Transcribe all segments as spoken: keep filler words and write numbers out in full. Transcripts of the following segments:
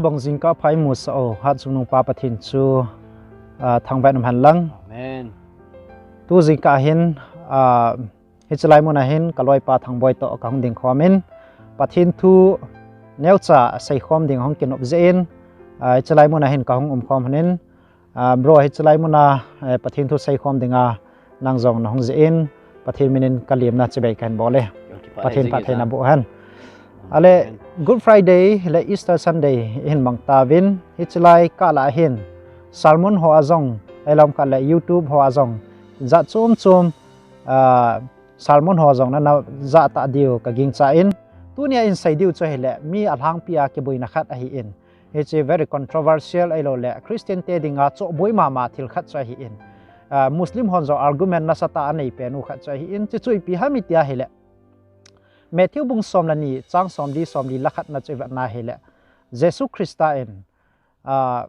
Bang jingkah pha imu sah u, Hatchungnung Pa Pathen chu, ah, thangvah in umhen lang. Amen. Tu jingkah hin, ah, hiche lai mun a hin ka loipa Thangboi toh kahung ding khom in, Pathen thu neocha seikhom ding hung kinop jeh in, ah, hiche lai mun a hin kahung um khom hon in, ah, bro, hiche lai mun a, eh, Pathen thu seikhom dinga nang jong nahung jeh in, Pathen min in ka lemna chibai kahin bol e. Pathen phatthei naboh hen. Ale, Good Friday le Easter Sunday ihin mang tauvin, hiche lai kah lah a hin sermon ho a jong, ahilou khat le YouTube ho a jong, jat chom chom, ah, sermon ho jong nana jah tah diu ka gingchan, tunia ihin sei diu chu ahile, mi alhangpi a kiboina khat ahin, hiche very controversial ahilou le Christian te dinga chohboi mama thil khat chu ahin, ah, Muslim hon jong argument nasatah a anei pen u khat chu ahin, chuchu ipi ham iti ahile, Matthew bung som le ni, chang somli, somli le khat na chu ivet na hile, Jesu Christa in, ah,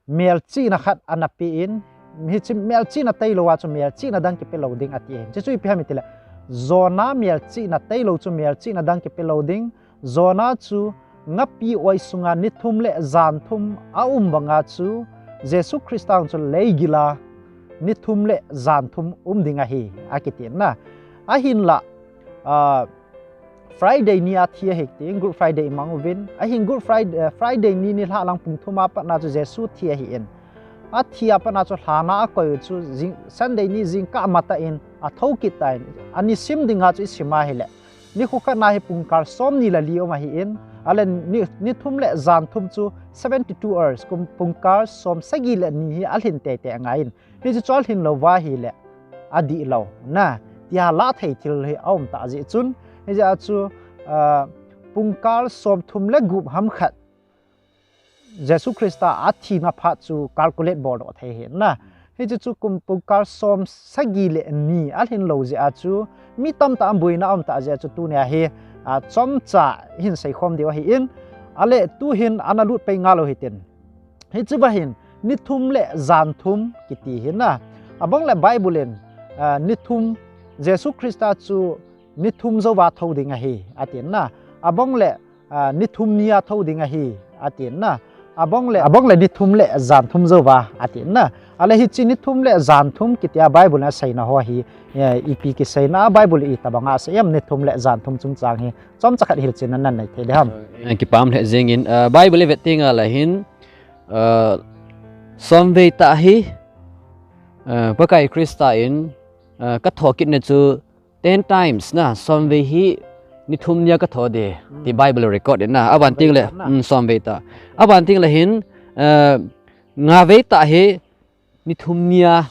melchihna khat ana pe in, hiche melchihna tailou a chu melchihna dang kipe lou ding ati in. Chuchu ipi ham iti le, Jonah melchihna tailou chu melchihna dang kipe lou ding, Jonah chu ngapi oi sunga ni thum le jan thum a um banga chu Jesu Christa chu leigil a ni thum le jan thum um ding ahi, akiti na. Ahinla, ah, Friday ni a thi ahi tin, Good Friday imang uvin. Ahin Good Friday, eh, Friday ni nilhah lang pung thum a pat na chu Jesu thi ahin. Athi a pat na chu lhan a akoi u chu jing, Sunday ni jingkah matah in athou kit tan. Ani sim dinga chu isim ahile, nikho khat na hi pungkal somni le li um ahin. Ale ni, ni thum le jan thum chu seventy two hours, kum pungkal som sagi le ni hi alhin teitei angaiyin. Hiche chu alhin lou va ahile, adih lou na, tia lah thei thil hi aum tah jeh chun, hijeh a chu, ah, pungkal som thum le gup ham khat Jesu Christa athina phat chu calculate bol doh thei ahi na. Hiche chu kum pungkal som sagi le ni alhin lou jeh a chu, mi tamtah in boina aum tah jeh a chu tunia hi, ah, chomcha ihin seikhom diu ahin, ale tuhin ana lut pai ngal u hitin. Hiche va hin, ni thum le jan thum kiti hi na. Abang le Bible in, ah, ni thum, Jesu Christa chu ni thum jouva thou ding ahi, atin na. Abang le, ah, ni thum ni a thou ding ahi, atin na. Abang le, abang le ni thum le jan thum jouva, atin na. Ale hiche ni thum le jan thum kiti a Bible in aseina ho hi, eh, ipi kiseina, Bible in itobang a asei em, ni thum le jan thum chungchang hi. Chomcha khat hilchetna nanei thei ding ham? Eh, kipah lheh jengin, ah, Bible ivet teng le hin, ah, somvei tah hi, ah, Pakai Christa in, ah, katho kitna chu ten times na, somvei hi ni thum nia katho ding, ti Bible record in na, aban teng le, um, somvei tah. Aban teng le hin, ah, ngavei tah hi ni thum nia,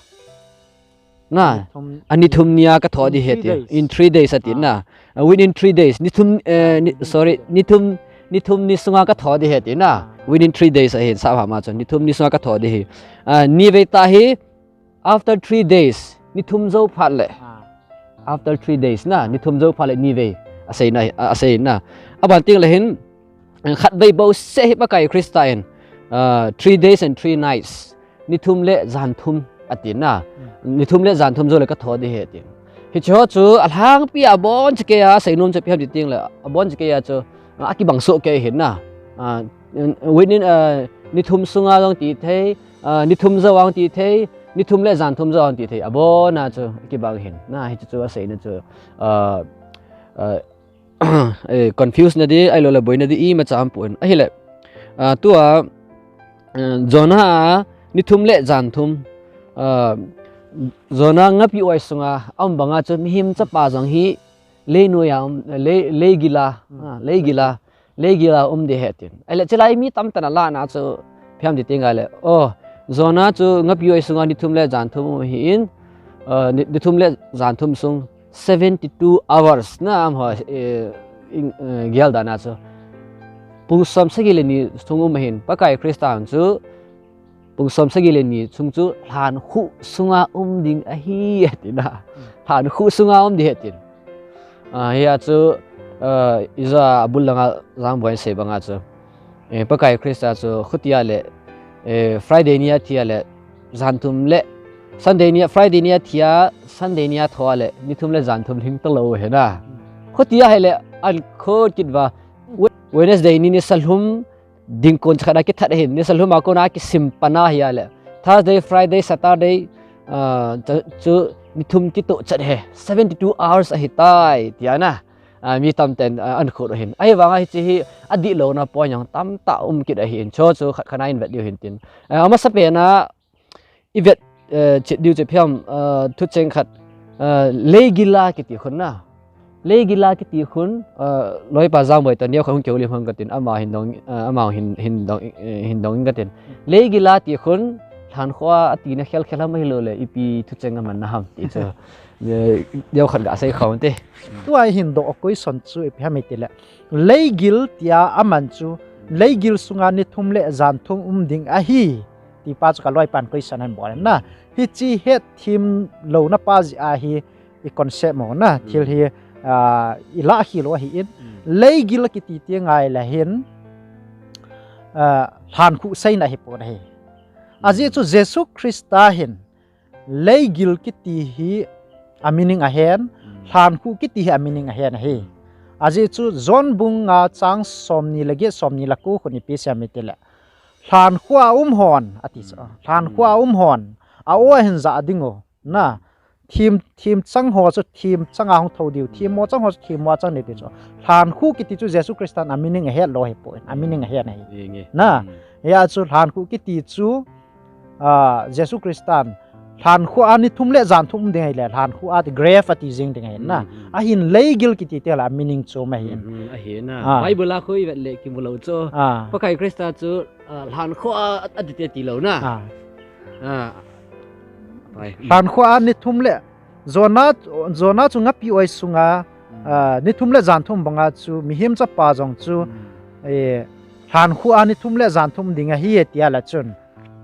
na, ni thum, a ni thum nia katho ding ahi ti. In three days. In three days ati na. Ah, within three days. Ni thum, eh, ni, sorry, ni thum, ni thum ni sunga katho ding ahi ti na. Within three days ahin, sap hama chun. Ni thum ni sunga katho ding ahi. Ah, nivei tah hi, after three days. Ni thum jou phat le. After three days na. Ni thum jou phat le nivei. Aseina, ah, aseina. Aban teng le hin, khatvei bouseh hi Pakai Christa in, ah, three days and three nights. Ni thum le jan thum ati na. Ni thum le jan thum jou le katho ding ahi ati. Hiche ho chu alhangpi a abonchakei a aseinom chu ipi ham ti teng le, abonchakei a chu, ah, akibang soh kei ahi na. Ah, within, ah, ni thum sunga jong ti thei, ah, ni thum jou a jong ti thei, ni thum le jan thum jou a jong ti thei. Abon a chu kibang ahi na. Hiche chu aseina chu, ah, ah, eh, confuse na ding, ahilou le boina ding imacha aumpoi. Ahile, ah, tua, eh, Jonah a ni thum le jan thum, ah, Jonah ngapi oi sunga aum banga chu mihem chapa jong hi leinoi a um, lei, leigil a, ah, leigil a, leigil a um ding ahi tin. Ahile, chulai mi tamtah in alah na chu ipi ham ti teng le, oh, Jonah chu ngapi oi sunga ni thum le jan thum um ahin, ah, ni, ni thum le jan thum sung seventy two hours na, amaho, eh, in, eh, geldan a chu. Pung som sagi le ni sung um ahin, Pakai Christa chu pung som sagi le ni sung chu lhankhuh sunga um ding ahi, ati na. Lhankhuh sunga um ding ahi tin. Ah, hia chu, ah, ija abul langa Jangbuain asei banga chu. Eh, Pakai Christa chu khutia le, eh, Friday ni a thi a le, jan thum le, Sunday ni a, Friday ni a thi a, Sunday ni a tho a le, ni thum le jan thum lhing talou ahi na. Khutia ahile, ahin khut kit uva, We-, Wednesday ni nisa lhum, ding kon chakhat a kithat ahin, nisa lhum a kona kisim pan ahi a le. Thursday, Friday, Saturday, ah, chu, chu ni thum kitoh chat he, seventy two hours ahi tai, tia na. Ah, mi tamten, ah, an khut ahin. Ahivanga hiche hi adih louna point jong tamtah um kit ahin. Chu chu khat khat a in vet diu hin tin. Ah, amasa pen a, i vet, eh, chet diu chu phiam, eh, thucheng khat, eh, leigil a kiti khun na. Leigil a kiti khun, eh, loipa Jangboi toh neo khat hung kihoulim hang katin, ama hin dong, eh, ama hin, hin dong, eh, hin dong in katin. Leigil a ti khun, lhankhuh a tina khel khel ham ahilou le, ipi thucheng aman na ham ti chu. Eh, neo khat gasei khom te. Tua hin doh question chu ipi ham iti le. Leigil tia aman chu, leigil sunga ni thum le jan thum um ding ahi. Tipa chu ka loipan question ahin bol na. Hiche hetthem louna pa jeh a hi i concept mo na. Thil hi, ah, i lah khel u ahin. Leigil kiti ti ngai le hin, ah, lhankhuh seina hi pon ahi. Ajeh chu Jesu Christa hin, leigil kiti hi a meaning ahen, lhankhuh kiti hi a meaning ahen ahi. Ajeh chu John bung nga chang somni le get, somni le ko khun ipi asei em iti le. Lhankhuh a um hon, ati chu. Lhankhuh a um hon. A-o ahin jah ding u. Na. Them, them chang ho chu them chang a hung thou diu. Them mo chang ho chu them mo a chang diu ti chu. Lhankhuh kiti chu Jesu Christan a meaning ahet lou ahi pon. A meaning ahen ahi. Na. Hia chu lhankhuh kiti chu, ah, Jesu Christan lhankhuh a ni thum le jan thum um ding ahi le, lhankhuh a ti grave ati jing ding ahi na. Ahin leigil kiti te la meaning chu ma hin. Ahi na. Ah. Bible a khu i vet le kimu lou chu. Ah. Pakai Christa chu, ah, lhankhuh a ati te ti lou na. Ah. Ah. Lhankhuh a ni thum le Jonah, Jonah chu ngapi oi sunga, ah, ni thum le jan thum banga chu mihem chapa jong chu, eh, lhankhuh a ni thum le jan thum ding ahi e tia la chun.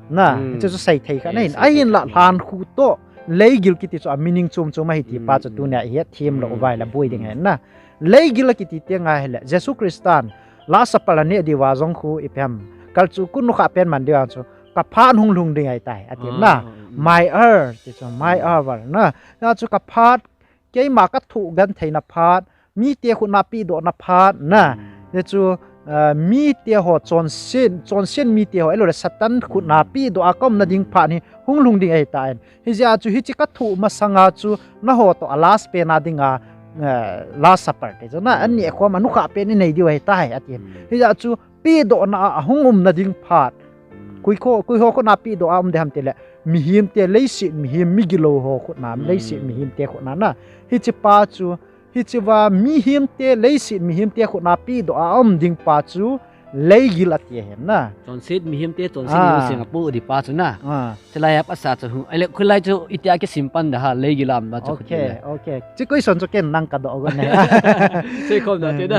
Na, chu chu sei thei kha na hin. Ahin la lhankhuh toh leigil kiti chu a meaning chom chom ahi tipa chu tunia i hetthem lou uva la boi ding ahi na. Leigil kiti te ngai le Jesu Christan Last Supper aneh diu a jong khu ipi ham. Kalchuh kut nukhah pen man diu a chu ka phat hung lhung ding ahi tai, ati na. My hour, ti chu my hour na. Na chu ka phat, keima ka thoh genthei na phat, mite khut na pehdoh na phat na. Ti chu, ah, mite ho chonset, chonset mite ho, ahilou le Satan khut na pehdoh a ka um na ding phat hi hung lhung ding ahi tai. Hijeh a chu hiche ka thoh masanga chu nangho toh a last pen a dinga, eh, Last Supper ti chu na, aneh khom a nukhah pen i nei diu ahi tai, ati. Hijeh a chu pehdohna a hung um na ding phat. Koi ho, koi ho khut na pehdoh a um ding ham ti le, mihem te, leiset mihem, migilou ho khut na, leiset mihem te khut na na. Hiche pa chu Hiche va mihem te, leiset mihem te khut na pehdoh a um ding pa chu leigil ati ahi na. Chonset mihem te, chonset mihem seng a poh ding pa chu na. Ah. Chulai a pasa chu hung, ahile khulai chu itia kisim pan da ha, leigil a um na chu. Okay, okay. Chi question chu ken nang ka doh got ne. Sei khom da te da.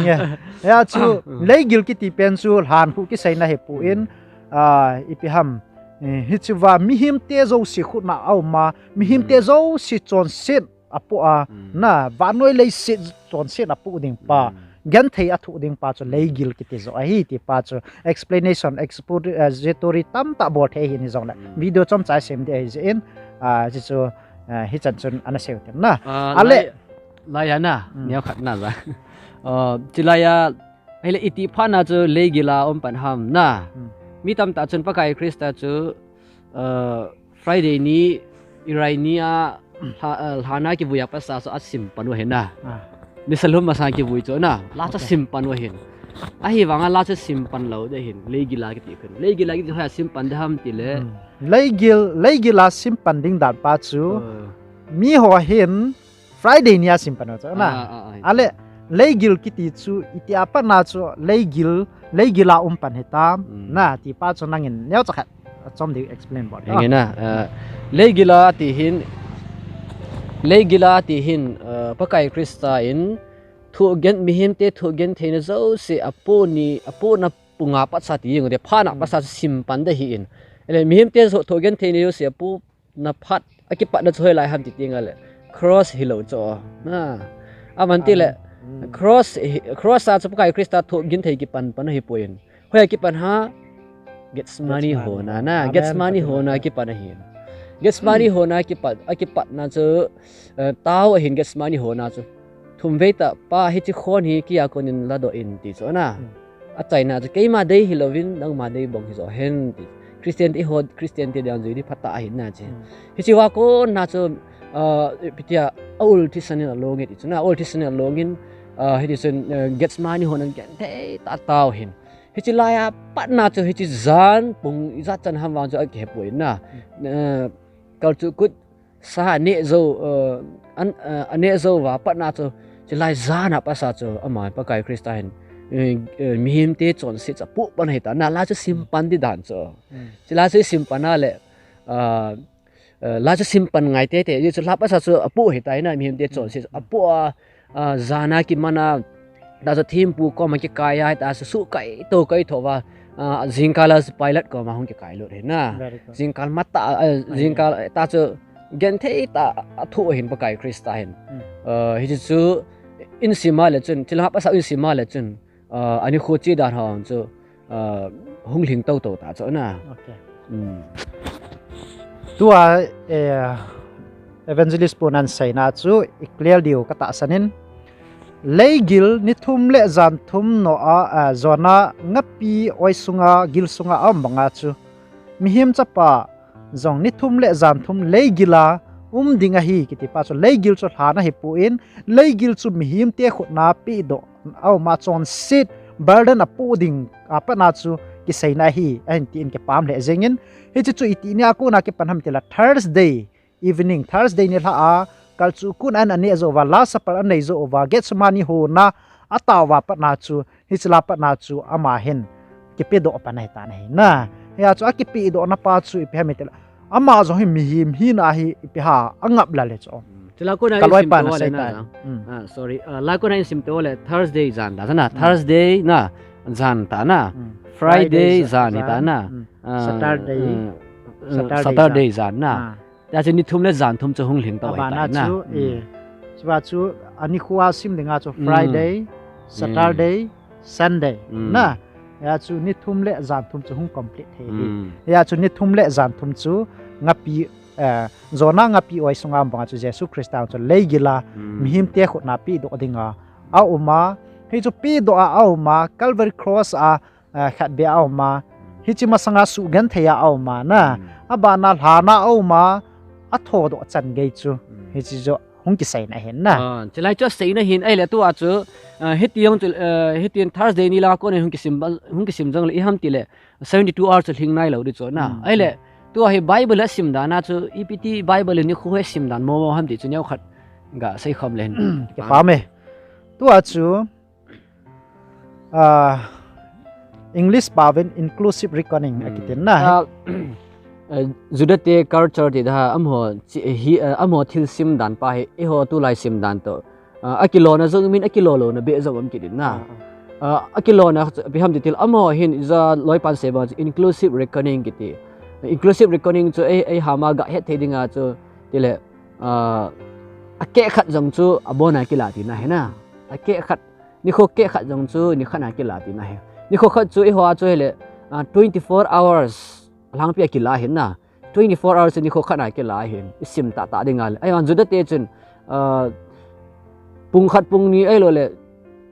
Ya chu leigil kiti pen chu lhankhuh kiseina hi pon, ah, ipi ham. Eh, hiche va mihem te jouse khut na a um a, mihem te jouse chonset a poh a, na, vannoi leiset chonset a poh ding pa, genthei a thoh ding pa chu leigil kiti jo ahi ti pa chu explanation, expository tamtah bol thei ahi ni jongle. Video chomcha i sem ding ahi jeh in, ah, hichu, ah, hichan chun ana sei u tin na. Ah, ahile, lai, lai a na, neo khat na la. Ah, chulai a, ahile iti phat na chu leigil a um pan ham na. Mi tamtah chun Pakai Christa chu, ah, Friday ni, Irai ni a, lha, ah, lhan a kivui a pasa chu asim pan u ahi na. Ah. Nisa lhum masa kivui chu na, la chu sim pan u ahin. Ahivanga la chu sim pan lou ding ahin, leigil a kiti khun. Leigil a kiti hoiya sim pan ding ham ti le. Leigil, leigil a sim pan ding dan pa chu, miho hin, Friday ni a sim pan u chu na. Ah, ah, ah. Ahile, leigil kiti chu, itia pat na chu, leigil, leigil a um pan hitam, na, ti pa chu nangin, neocha khat, achom ding explain bol. Nge na, ah, leigil a ti hin, leigil a ti hin, ah, Pakai Christa in, thohgen, mihem te thohgenthei na jouse, apoh ni, apoh na pung a pasa ti jeng u te, phat na pasa chu sim pan ding ahin. Ahile, mihem te thohgenthei na jouse, apoh na phat, akipatna chu hoilai ham ti ti ngai le, cross hilou chu. Na. Aman ti le, cross hi, cross a chu Pakai Christa thohgenthei kipan pan ahi pon. Hoiya kipan ham, Gethsemane hon a na, Gethsemane hon a kipan ahi. Gethsemane hon a kipat, akipatna chu, eh, tao ahin Gethsemane hon a chu. Thum vei tah Pa hiche khon hi keiya konin ladoh in ti chu na. achaina chu keima dei hilouvin nangma dei bang hijo hen ti. Christian te ho, Christian te dinga jui di phatah ahi na chu. Hmm. Hiche a kona chu, ah, ipi tia, a Old Testament a longin ti chu na, Old Testament a longin, ah, hiti chun, ah, Gethsemane hon agenthei tah tao hin. Hiche laiya patna chu hiche jan pung ijat chan ham vang chu akihepoi na. Hmm. Ah, kalchuh kut sa aneh jou, eh, an, eh, aneh jou uva patna chu, chulai jan a patsa chu, ama Pakai Christa hin, eh, eh, mihemte chonset chu apoh pan ahi ta na, la chu simpan di dan chu. Hmm. Chulai chu simpan a le, ah, eh, la chu simpan ngai teitei, chu la patsa chu apoh ahi ta na, mihemte chonset chu apoh a, ah, jan a kiman a, ta chu thempu koma kikai a, ta chu suhkai to kai tho uva, ah, jingkal a chu Pilate koma hung kikai lut ahi na. Very good. Jingkal matah, ah, jingkal, eh, ta chu genthei tah a thoh ahin Pakai Christa hin. Hmm. Ah, hiche chu in sim a le chun, chulai patsa in sim a le chun, ah, anikho che dan ho chu, ah, hung lhing toto ta chu na. Okay. Hmm. Tua, eh, Evangelist pu nan seina chu i clear diu ka tahsan in. Leigil ni thum le jan thum noh a, ah, Jonah ngapi oi sunga, gil sunga aum banga chu, Mihem Chapa jong ni thum le jan thum leigil a um ding ahi kiti pa chu, leigil chu lhan ahipon, leigil chu mihemte khut a pedoh a um a, chonset burden apoh ding a patna chu kiseina ahi, ahin tin kipah lheh jeng in, hiche chu iti nia kona kipan ham tile Thursday evening, Thursday nilhah a, kalchuh kut a aneh jou uva, Last Supper anei jou uva, Gethsemane hon a atao uva patna chu, hiche la patna chu ama hin kipedoh pan ahi tan ahi na. Hia chu akipedoh na pa chu ipi ham itile, ama jong hi mihem hina hi ipi ham angap lale chu. Hmm. Chulai kona ka loi pa na sei ta. Hmm. Ah, sorry. Ah, lai kona in sim to le Thursday jan ta na. Hmm. Thursday na jan ta na. Hmm. Friday jan hi ta na. Hmm. Ah, Saturday. Ah, ah, Saturday jan na. Ah. Tia chu ni thum le jan thum chu hung lhing to ahi ta na. Abana chu, eh, chua chu anikho a sim dinga chu Friday, Saturday, Sunday. Na. Hia chu ni thum le jan thum chu hung complete thei hi. Hia chu ni thum le jan thum chu ngapi, eh, Jonah ngapi oi sunga um banga chu Jesu Christa chu leigil a mihemte khut a pedoh dinga aum a. Hichu pedoh a aum a, Calvary Cross a, ah, khat beh a um a, hiche masanga suhgenthei a aum a na. Hmm. Abana lhan a aum a, athodoh chan gei chu. Hmm. Hiche chu hung kiseina ahin na. Ah, chulai chu aseina ahin, ahile tua chu, ah, hiti jong chu, ah, hitin Thursday ni langa kona hung kisim, hung kisim jongle, ipi ham tile, seventy-two hours chu lhing nailou di chu na. Hmm. Ahile, tua hi Bible a sim dan a chu, ipi ti Bible in nikho hi sim dan momo ham ti chu neokhat gasei khom le hin. Kipah e. Tua chu, Ah, English paovin inclusive reckoning akitin na. Ah, eh, Juda te culture ti dan a, amaho chi, hi, eh, amaho thil sim dan pa hi, eiho tulai sim dan toh, ah, akilona jong um in, akilou louna beh jong um kit in na. Ah, ah. Ah, akilona ipi ham ti tile, amaho hin ija loi pan sei banga chu inclusive reckoning kiti. Inclusive reckoning chu ei, eiham a gahet thei dinga chu tile, ah, akeh khat jong chu abona kila tina ahi na. Akeh khat Nikho keh khat jong chu nikhat na kila tina ahi. Nikho khat chu eiho a chu ahile, ah, twenty-four hours alhangpi a kila ahin na. Twenty-four hours chu nikho khat na kila ahin. Isim tahtah ding ahile. Ahivang Juda te chun, ah, pung khat pung ni ahilou le,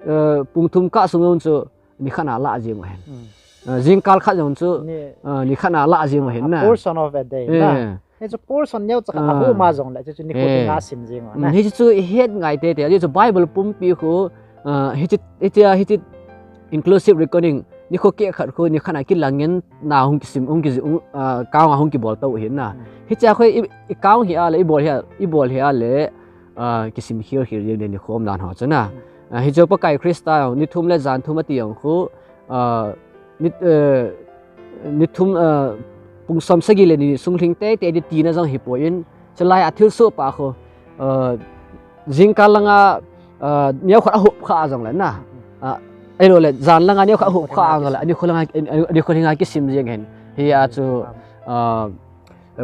ah, pung thum kah sung jong chu nikhat na lah jeng u ahin. Hmm. Ah, jingkal khat jong chu, ni, ah, nikhat na lah jeng u ahin na. A portion of a day, eh, na. Hichu portion neocha khat, ah, ahom a jongle, hichu nikho, eh, kinga sim jing u, hmm, na. Hichu chu ihet ngai teitei, hichu Bible pumpi khu, ah, hichu, hichu, hichu inclusive reckoning, nikho keh khat khu, nikhat na kilang in, na hung kisim, hung ki, hung, ah, count a hung kibol tou ahin na. Hmm. Hichea khu i, i count hi ahile, ibol hi a, ibol hi ahile, ah, kisim khel khel jeng ding nikho umdan ho chu na. Hmm. Ah, hichu Pakai Christa, ni thum le jan thum ati jong khu, ah, ni, eh, ni thum, eh, pung som sagi le ni sung lhing teitei ding tina jong hipoi in, chulai a thilsoh pa khu, eh, jingkal langa, eh, neokhat ahup kha jongle na. Ah, ahilou le, jan langa neokhat ahup kha jongle, anikho langa, anikho lhinga kisim jeng ahin. Hia chu, eh,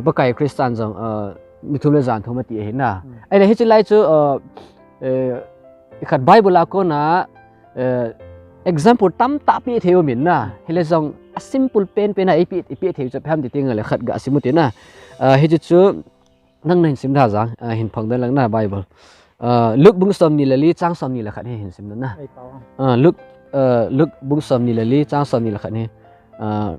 Pakai Christan jong, eh, ni thum le jan thum ati ahin na. Hmm. Ahile hichu lai chu, eh, eh, ikhat Bible a kona, eh, example tamtah pe thei um in na. Hile jong a simple penpen a ipi, ipi thei chu ipi ham ti teng le khat ga sim u te na. Ah, hichu chu nang nahin sim da jang, ah, hin phong den lang na Bible. Ah, Luke bung som ni le li chang som ni le khat hi hin sim den na. Ei, pao. Ah, Luke Uh, Luke bung somni le li, chang somni le khat hi, uh,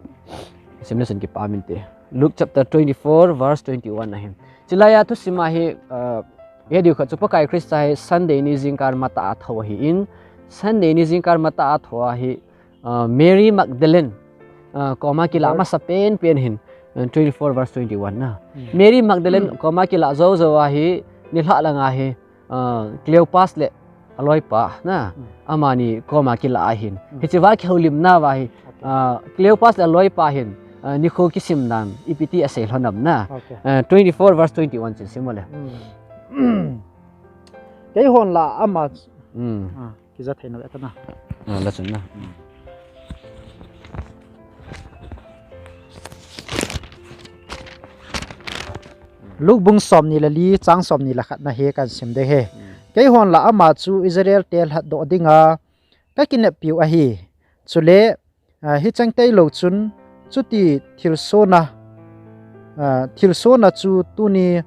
sim le sun kipa min te. Luke chapter twenty-four, verse twenty-one ahin. Chilaiya thusim a hi, uh, he diu khat chu Pakai Krista hi Sunday ni jingkah matah a tho ahin, Sunday ni jingkah matah a tho ahi, uh, Mary Magdalene, uh, koma kila masa pen pen hin, uh, twenty-four verse twenty-one na. Mary Magdalene koma kila jou jou ahi, nilhah langa hi, uh, Cleopas le aloipa na, amani koma kila ahin. Hiche va kihoulimna va hi, uh, Cleopas le aloipa hin, uh, nikho kisim dan ipi ti asei lhon am na. Uh, twenty-four verse twenty-one chin sim le. Keihon la ama. Kija thei na ve ta na. Ah, la chun na. Luke bung somni le li, chang somni le khat na hi kan sim ding ahi. Keihon la ama chu Israel te lhatdoh dinga kakineppiu ahi. Chule, ah, hicheng tailou chun, chuti thilsohna, ah, thilsohna chu tuni,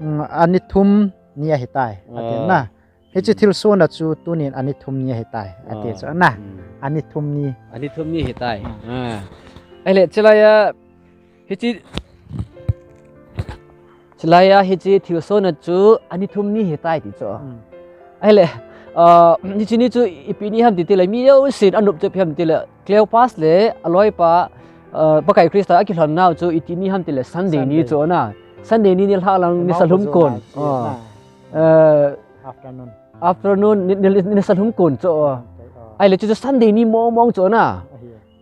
mm, ani thum ni ahitai, ati na. Hiche thilsohna chu tunin ani thum ni ahitai, ati chu na. Ani thum ni. Ani thum ni ahitai. Ah. Ahile, chilaiya, hiche, chilaiya, hiche thilsohna chu ani thum ni ahitai ti chu. Ahile, uh, hiche ni chu ipi ni ham ti tile, mi jousen anop chu ipi ham tile, Cleopas le aloipa, uh, Pakai Krista akilhon nau chu iti ni ham tile, Sunday ni chu na. Sunday ni nilhah lang nisa lhum kon. Uh, afternoon, ni, ni, nisa lhum kon chu. Ahile chu, chu Sunday ni mong mong chu na.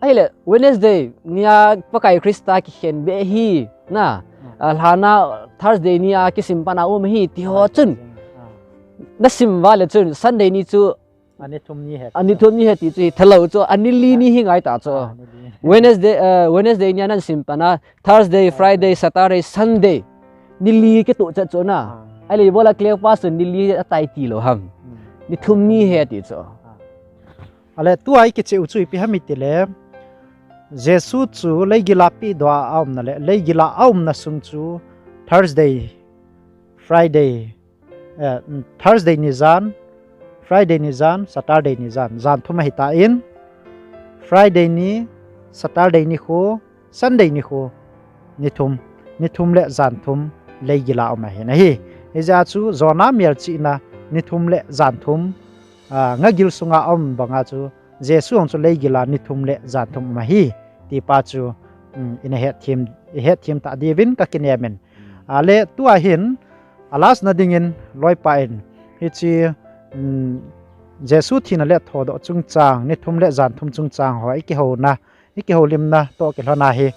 Ahile Wednesday nia Pakai Krista kikhenbeh hi na. Ah, lhana Thursday nia kisim pan a um hi ti ho chun. Nasim uva le chun Sunday ni chu ani thum ni ahi ti chu hi thalou chu, ani li ni hi ngai ta chu. Wednesday, uh, Wednesday nia nasim pan a Thursday, Friday, Saturday, Sunday. Ni li kitoh chet chu na. Ahile ibola Cleopas chun ni li atai tilou ham. Ni thum ni ahi ti chu. Ahile tua ikicheh u chu ipi ham itile, Jesu chu leigila pehdoh a aumna le, leigila aumna sung chu Thursday, Friday, eh, Thursday ni jan, Friday ni jan, Saturday ni jan, jan thum ahitan, Friday ni, Saturday nikho, Sunday nikho, ni thum, ni thum le jan thum leigila um ahin ahi. Hijeh a chu Jonah melchihna ni thum le jan thum, ah, ngagil sunga um banga chu Jesu jong chu leigila ni thum le jan thum um ahi, ti pa chu, um, ina hetthem, ihetthem ta diuvin kakinem in. Ahile tua hin, a last na dingin loipa in, hiche, um, Jesu thina le thodoh chungchang, ni thum le jan thum chungchang ho, ikihouna, ikihoulimna toh kilhona hi,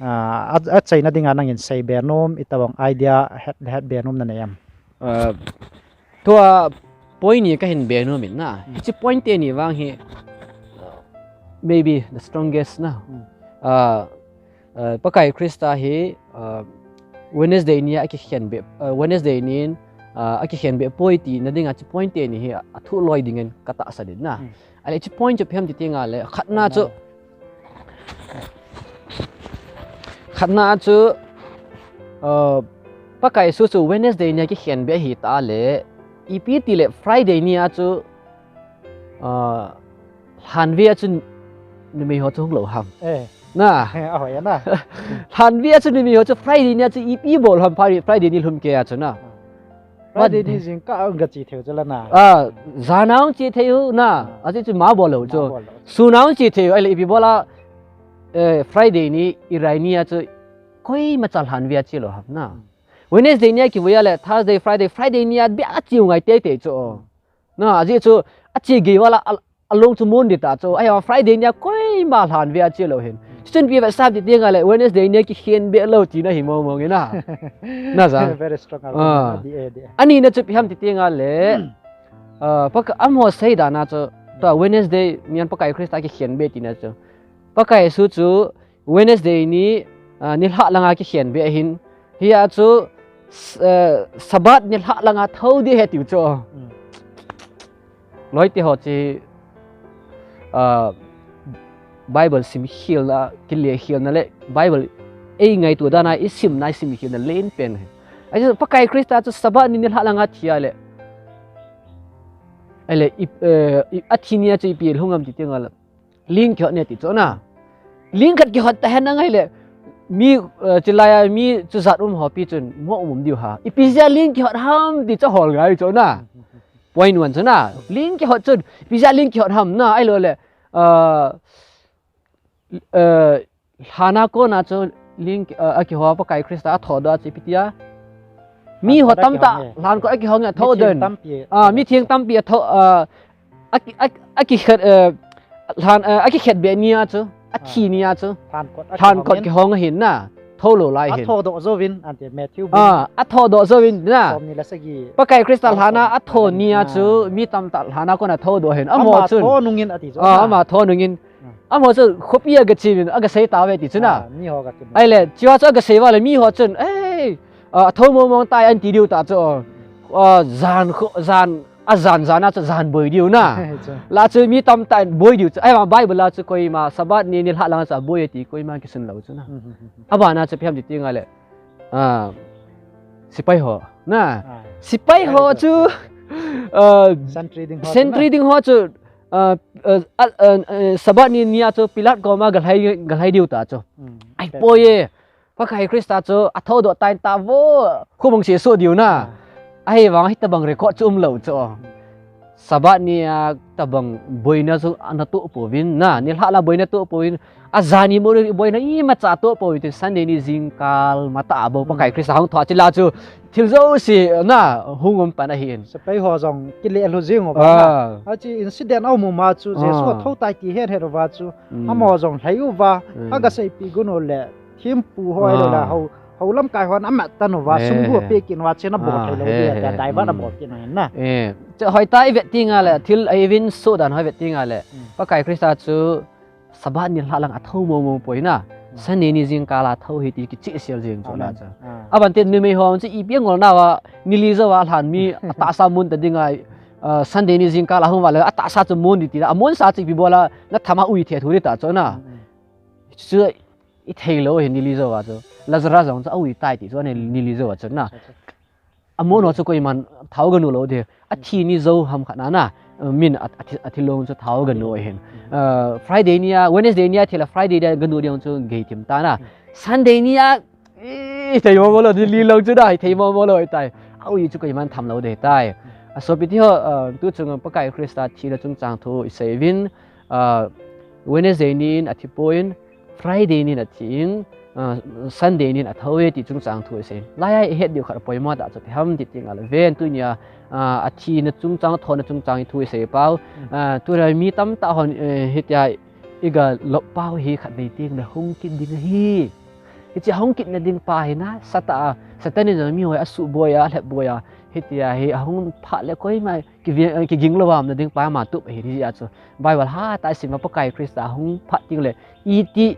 ah, a, achaina dinga nangin seibe nom, itobang idea het, hetbe nom nanei em? Ah, tua point ni kahin be nom in na. Hiche point teni vang hi, uh, maybe the strongest na. Ah, uh, Pakai Krista hi, uh, Wednesday nia akikhenbeh, uh, Wednesday nin, uh, akikhenbeh poi tina dinga hiche point teni hi athu loi dingin katahsan in na. Ahile hiche point chu ipi ham ti teng le, khatna chu, khatna chu, uh, Pakai Jesu chu Wednesday nia kikhenbeh ahita le, ipi tile Friday nia chu, uh, lhanve a chu numei ho chu hung lou ham. Eh. Na. Ahoi na. Lhanve a chu numei ho chu Friday nia chu ipi bol ham Friday, Friday ni lhum kei a chu na. Friday ni jingkah a hung che thei u chu la na. Ah, jan a hung che thei u na. Ajeh chu ma bol lou chu. Sun a hung che thei u, ahile ipi bola, eh, Friday ni, irai nia chu koimacha lhanve a che lou ham na. Wednesday nia kivui a le, Thursday, Friday, Friday nia bia che u ngai teitei chu. Na, ajeh chu, ache gei uva la, a, along chu mon ding ta chu. Ahivang Friday nia koima lhanve a che lou hin. Chuchun ipi vetsah ham ti teng le, Wednesday nia kikhenbeh lou tina hi mong mong in na. Na ja. Very strong argument. Ah. Adi, adi. Anina chu ipi ham ti teng le, ah, Pakai, amaho seidan a chu, tua Wednesday nian Pakai Krista kikhenbeh tina chu. Pakai Jesu chu, Wednesday ni, ah, nilhah langa kikhenbeh ahin. Hia chu, s-, eh, Sabbath nilhah langa thou ding ahi tiu chu. Loite ho chu, ah, Bible sim khelna, kile khelna le Bible ei ngaito dan a isimna, isim khelna len pen ahi. Ahi chu Pakai Krista chu Sabbath ni nilhah langa thi a le. Ahile, i, eh, i, athi nia chu ipi lhung ham ti teng le, ling kihot ne ti chu na. Ling khat kihot ta hen nang ahile, mi, eh, chilai a mi chujat um ho pi chun mo um um diu ha. Ipi jeh a ling kihot ham ti chu hol ngai chu na. Point one chu na. Ling kihot chun, ipi jeh a ling kihot ham na, ahilou le, eh, eh, lhan a kona chu ling, eh, akiho Pakai Christa athodoh a chu ipi tia. Mi ho tamtah lhan kot akihong e, athodoh in. Ah, mi theng tampi atho, ah, aki, aki, akikhet, eh, lhan, eh, akikhet be nia chu, athi nia chu. Lhan kot kihong ahin na, tho lou lai hin. Athodoh jouvin, ante Matthew bung. Ah, athodoh jouvin na. Somni le sagi. Pakai Christa lhan a atho nia chu, mi tamtah lhan a kona thodoh hin. Ama chun. Ama tho nungin ati chu. Ah, ama tho nungin. Amaho chu khopi a gache uvin, agasei tauve ti chu na. Ah, mi ho gache. Ahile, chua chu agasei uva le mi ho chun, "Ei, ah, atho mong mong tai," anti diu ta chu. Ah, jan kho, jan, ajan jan a chu jan boi diu na. Chu. La chu mi tamtah in boi diu chu. Ahivang Bible a chu koima Sabbath ni nilhah lang chu aboi e ti koima kisun lou chu na. Hmm, hmm, hmm, hmm. Abana chu ipi ham ti teng le, ah, sepai ho na. Ah. Sepai ho chu, ah, sentry ding ho chu na. Sentry ding ho chu, ah, ah, ah, ah, Sabbath ni nia chu Pilat koma galhai, galhai diu ta chu. Hmm. Ahipoi e. Pakai Christa chu athodoh tai tauvo. Khu bang se so diu na. Ah. Ahivang hitabang record chu umlou chu. Hmm. Sabbath nia tabang boina chu ana toh pouvin na. Nilhah la boina toh pouvin. Ajani mo boina imacha toh pouvin tin Sunday ni jingkal matah a bou Pakai Christa hung thou a chu la chu thil jouse na hung um pan ahin. Sepai ho jong kile lhu jing uva. Ah. Achi incident a um ma chu Jesu atho tai ti het het uva chu. Hmm. Amaho jong lhai uva. Hmm. Agaseipi gun u le thempu ho ahilou le ho, ho lamkai hon amat tan uva. Eh. Sum gu pe kin uva chen abol thei lou dia, divert abol kin u hin na. Eh. Chu hoitah ivet teng le thil a ivin so dan ho ivet teng le. Hmm. Pakai Christa chu Sabbath nilhah lang atho mong mong poi na. Hmm. Sunday ni jingkal a thou ahi ti kichehsel jeng chu la chu. Amen. Ah. Abante numei ho chu ipi angol nauva, nili jouva lhan mi atahsa mon ta dinga, ah, Sunday ni jingkal a hung uva le atahsa chu mon di ti na. Amonsa chu ipi bol a, natham a ui the thu di ta chu na. Hmm, hmm. Chu ithei lou ahi nili jouva chu. Lazarus jong chu aui tai ti chu ani nili jouva chu na. Acha, acha. Amon ho chu koiman thao ganu lou de. Athi ni jou ham khat na na. Min a, athi, athi lou chu thao ganu ahin. Ah, Friday nia, Wednesday nia thila Friday dia ganu dia chu gei thim ta na. Sunday nia, ithei mo mo lou, nili lou chu da, ithei mo mo lou tai. Aui chu koiman tham lou de tai. Asopi ti ho, ah, tu chung Pakai Christa thina chungchang thu isei uvin, ah, Wednesday nin athi poi, Friday nin athi in, ah, Sunday nin athou e ti chungchang thu isei. Laiya ihet diu khat apoimo tah chu ipi ham ti teng le ven tunia, ah, athina chungchang, athona chungchang thu isei pau. Hmm. Ah, tunia mi tamtah hon, eh, hitia iga lop pau hi khatvei teng le hung kit ding ahi. Hiche hung kitna ding pa hi nasa tah a, Satan in jong miho hi asuh boi a, alhep boi a, hitia hi ahung phat le koima kiging lou a umna ding pa ama tup ahi, hijeh a chu. Bible hatah a isim a Pakai Christa hung phat teng le, iti,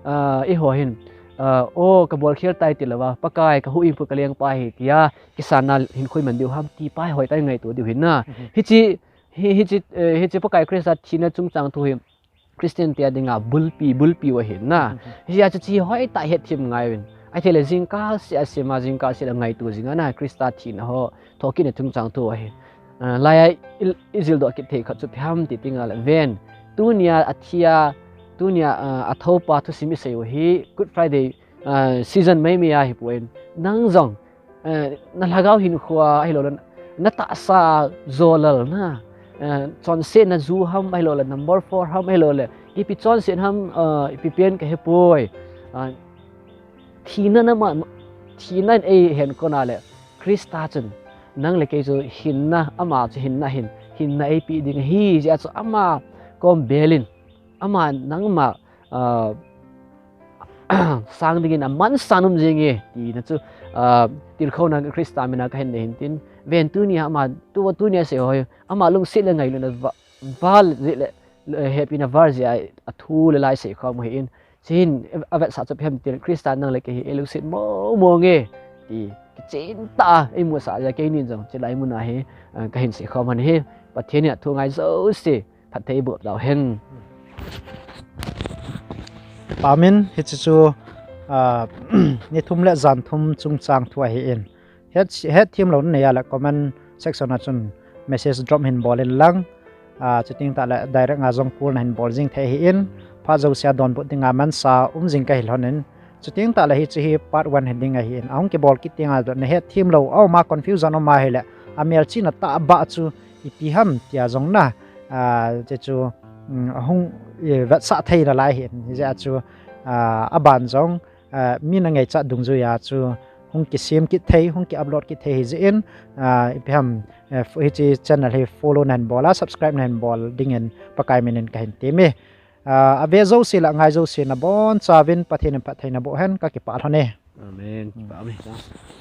ah, eiho hin, ah, o, kabol khel tai ti louva, Pakai, kahuhhingpu kalengpa hi, tia, kisanna hinkho iman diu ham, ti pa hi hoitah in ngaito diu hin na. Mhm. Hiche, hi, hiche, eh, hiche Pakai Christa thina chungchang thu hi, Christian te dinga bulpi, bulpi u ahin na. Mhm. Hijeh a chu hiche hoitah a hethem ngai uvin. Ahithei le jingkal seh a sim a, jingkal seh a ngaito jing a na, Christa thina ho, thokitna chungchang thu ahi. Ah, laiya i, ijil doh kit thei khat chu ipi ham ti teng le ven. Tunia athi a, tunia, ah, athou pa thusim isei u hi Good Friday, ah, season maimai ahi poi. Nang jong, eh, na lhagao hinkho a, ahilou le, na tahsa jolal na, eh, chonsetna ju ham, ahilou le, number four ham, ahilou le, ipi chonset ham, eh, ipi pen kahe poi. Ah, thina na ma, thina in eihen kon a le, Christa chun, nang le kei chu hinna, ama chu hinna ahin, hinna eipe ding ahi, hijeh a chu ama kom bel in, ama nangma, ah, sang dingin aman san um jing e, tina chu, ah, tilkhouna Christa mina kahin nei hin tin, ven tunia ama, tu, tunia sei ho hi, ama lungset le ngailutna va, val jeh le, le, hepina val jeh a, athu le la isei khom u ahin, Chuin, avetsah chu ipi ham ti le, Christa nang le kei hi eilungset mong mong e, ti kichen tah a eimusah jeh a keinin jong, chulai mun a hi, ah, kahin sei khom u ahi, Pathen in athu ngai jouse, phatthei eiboh tau hen. Amen, hiche chu, ah, ni thum le jan thum chungchang thu ahin. Het, hetthem lou nanei a le comment section a chun message drop hin bol in lang, a, chuteng tah le direct a jong call na hin bol jing thei ahin, phat jousea donbut dinga mansa um jing kahi lhon in, chuteng tah le hiche hi part one hi ding ahin, ahung kibol kit tenga nahet them lou, auma confusion aum ahile, amelchihna tah bah chu ipi ham tia jong na, a, hiche chu, um, ahung, eh, vetsah thei nalai ahin, hijeh a chu, a, aban jong, a, mi na ngaichat dungjuia chu hung kisem kit thei, hung ki upload kit thei hijeh in, a, ipi ham, eh, hiche channel hi follow na hin bol a, subscribe na hin bol dingin Pakai min in kahin temme. A, ave jouse le angai jouse nabonchauvin Pathen in phattheina boh hen, kakipah lhon e. Amen. Kipah e.